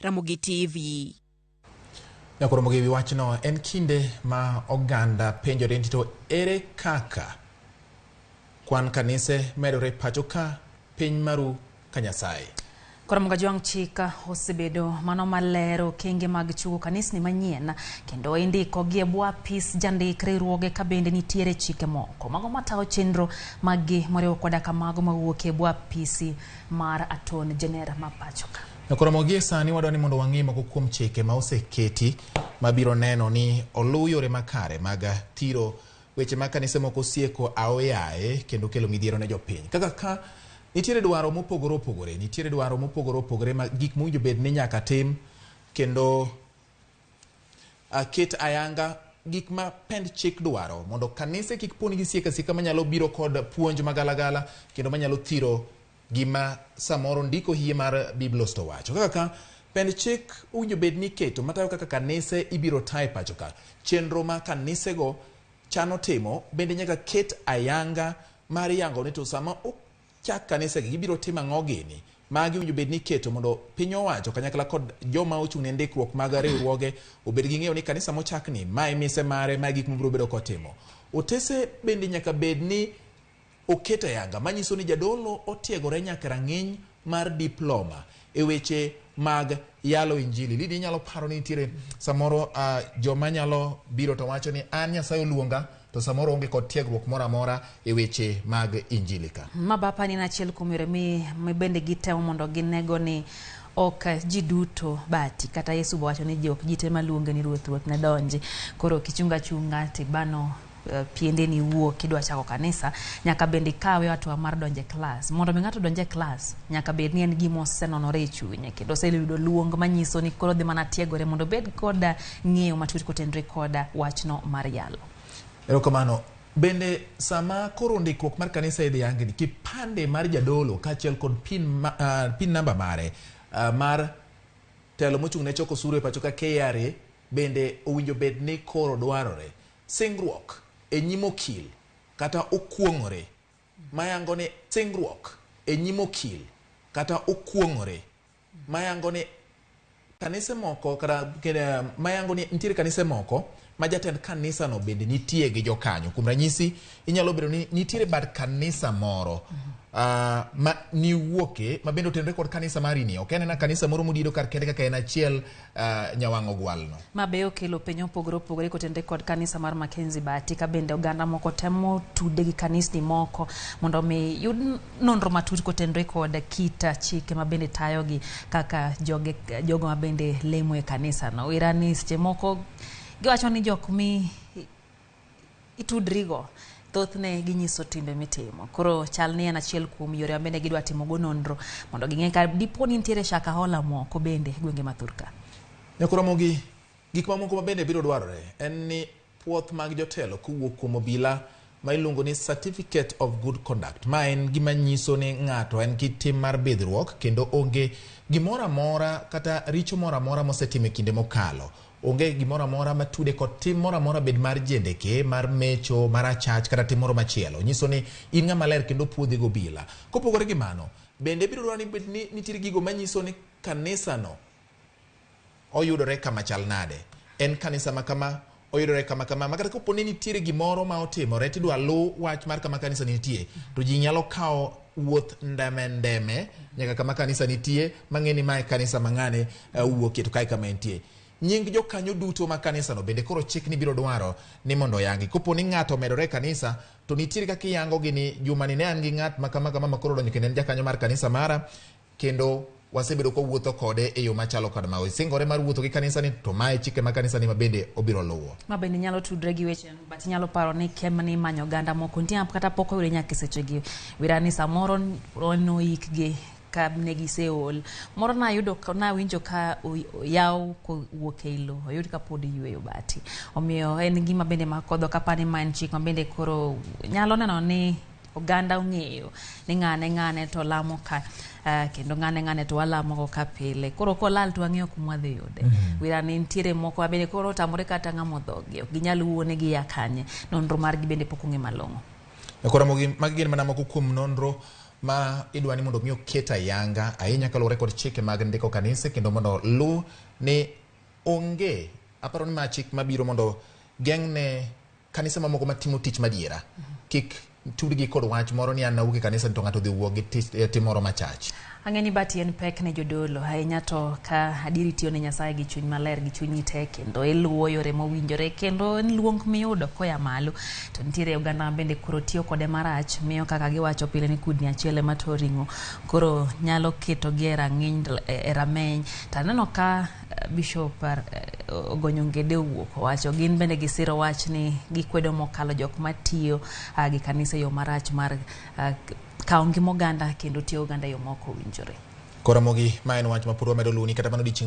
Ramogi TV. Nyakoro Mogewi wachno en kinde ma oganda penjore ni to ere kaka kwan kanise medore pacho ka piny maru ka Nyasaye. Koro Mgajwang' chik osebedo mano malero okenge mag chiwo kanisni manyien kendo indiko gi e bwo apis jandik riwruoge ka bende nitiere chike moko mago matayo chenro maggi moriwo koda ka mago mawuok e bwo apisi mar Attorney General ma pacho ka. Nyakoro Mogi sani wadwa ni mondo wang'i moko kuom chike ma oseketi mabiro neno ni oluw yore makare mag thiro weche mag kanise moko sieko aoyaye kendo kelo midhiero ne jopiny. Kaka ka nitiere dwaro mopogore opogore, nitiere dwaro mopogore opogore ma gik mowinjo bed ni nyaka tim kendo ket ayanga gik ma pend chik dwaro mondo kanise kik pon gi sieka sieka manyalo biro kod puonj magalagala kendo manyalo thiro gima samoro ndiko hie mar Biblos to wacho. Kaka ka pend chik owinjo bed ni iketo matayo kaka kanise ibiro ta e pacho ka. Chenro ma kanisego chano timo bende nyaka ket ayanga mar yango ni to sama ochak kanisegi gibiro timo ang'o gini. Magi owinjo bed ni iketo mondo piny owacho kanyakla kod joma ochung' ne ndikruok mag riwruoge obed gi ng'eyo ni kanisa mochakni mae mise mare, mae gik mobiro bedo kotimo. Otese bende nyaka bed ni oket ayanga manyiso ni jadolo otiegore nyaka rang'iny mar diploma e weche mag yalo injili. Lidi, inyalo paro ni nitiere samoro joma nyalo biro to wacho ni an Nyasaye oluonga to samoro onge kod tiegruok moro amora e weche mag injili ka. Ma bapa ni en achiel kuom yore mi bende gitemo mondo ginego ni ok ji duto bati kata Yesu bo wacho ni ji ok ji te maluonge ni ruoth ruoth ne donji. Koro kichunga chunga tibano piendeni wuok kidwa chako kanisa nyaka bende ikawe hatua mar donjo e klas. Mondo mi ng'ato donj e klas nyaka bed ni en gima osenonore e chunye kendo oseyudo luong manyiso ni koro odhi mana tiegore mondo obed kod ng'eyo matut kotenore kod wachno mar yalo. Erokamano. Bende sama koro ndikruok mar kanisa idhi yangni, kipande mar jadolo kaachiel kod pin namba mare mar telo mochung' ne choko osuru e pacho ka KRA bende owinjo bed ni koro dwarore. Singruok e nyim okil kata okuong'ore mayango ni singruok e nyim okil kata okuong'ore mayango ni kanise moko kata mayango ni nitiere kanise moko ma jatend kanisa no bende nitie gi jokanyo. Kuom ranyisi, inyalo bedo ni nitiere bad kanisa moro ma niwuoke ma bende otenore kod kanisa mari ni. Ok en ena kanisa moro modido kar kende kaka en achiel nyawang' ogwalno. Ma be okelo penjo mopogore opogore kotenore kod kanisa mar Mackenzie Bahati ka bende oganda moko temo tude gi kanisni moko mondo mi yud nonro matut kotenore kod kit chike ma bende tayogi kaka jogo ma bende lemo e kanisa no. Wira ni seche moko giwacho ni jok mi itudrigo thothne ginyiso timbe mitimo. Koro chal ni en achiel kuom yore ma bende gidwa timo go nonro mondo ging'e ka dipo ni nitiere Shakahola moko bende e gwenge ma thurka. Nyakoromogi, gik mamoko ma bende biro dwarore en ni puoth mag jotelo kowuok kuom obila ma iluongo ni Certificate of Good Conduct. Ma en gima nyiso ni ng'ato en gi tim mar bidhruok kendo onge gimoro amora kata richo moro amora mosetimo e kinde mokalo. Onge gimoro amora matude kod tim moro amora bed mar jendeke, mar mecho, mar achach kata tim moro machielo. Nyiso ni in ng'ama ler kendo puodhi gi obila. Kopogore gi mano, bende biro dwarore ni bed ni nitiere gigo manyiso ni kanisano oyudore kama chal nade. En kanisa ma kama, oyudore kama kama, ma kata kopo ni nitiere gimoro ma otimore tidwa luw wach mar kama kanisa nitie, to ji nyalo kawo wuoth ndeme ndeme nyaka kama kanisa nitie, mang'e ni mae kanisa ma ng'ane wuokie to kae kama entie. Nying jokanyo duto ma kanisa no bende koro chik ni biro dwaro ni mondo oyangi. Kopo ni ng'ato omedore e kanisa, to nitiere kaka iyango gi ni juma ni ne an gi ng'at ma kama kama ma koro odonjo kendo en jakanyo mar kanisa mara, kendo wasebedo kwawuotho kode e yo machalo kod ma. Osingore mar wuotho gi kanisa ni to mae chike ma kanisa ni ma bende obiro luwo. Ma bende nyalo tudre gi weche but inyalo paro ni kem ni manyo oganda moko nitie kata pok oyude nyaka e sechegi. Wira ni samoro noikgi ka ne giseol. Moro nayudo nawinjo ka oyaw kowuok ei lowo, oyud ka pod yweyo bati. Omiyo en gima bende makodho kapani ma en chik ma bende koro nyalo neno ni oganda ong'eyo ni ng'ane ng'ane to lamo ka kendo ng'ane ng'ane to walamo go ka pile. Koro kolal to wang'eyo kuma wadhi yude. Wira ni nitiere moko ma bende koro otamore kata ng'amo dhogi, ok ginyal wuo ni gia kanye. Nonro margi bende pok ong'e malong'o. Koro magi gin mana moko kuom nonro Ma idwa ni mondo mi oket ayanga ahinya kaluwore kod chike mag ndiko kanise kendo mondo lu ni onge aparo ni ma chik mabiro mondo geng'ne kanise mamoko matimo tich madiera kik tudgi kod wach moro ni an nawuok e kanisa to ng'ato odhi owuok gi tim moro machach. Ang'e ni bati en pek ne jodolo ahinya to ka adieri tiyo ne Nyasaye gi chuny maler gi chunyi te kendo iluwo yore mowinjore kendo en luong miyudo koya malo to nitiere oganda ma bende koro tiyo kode marach miyo kaka giwacho pile ni kudni achiel ema to ring'o koro nyalo ketogi e rang'iny e rameny to aneno ka Bishop Ogonyo Ngede owuok owacho gin bende gisiro wach ni gikwedo mokalo jok matiyo gi kanisa e yo marach mar kawo ngima oganda kendo tiyo oganda e yo ma ok owinjore. Koro Ramogi, ma en wach ma pod wamedo luwoni kata mana odiochieng'.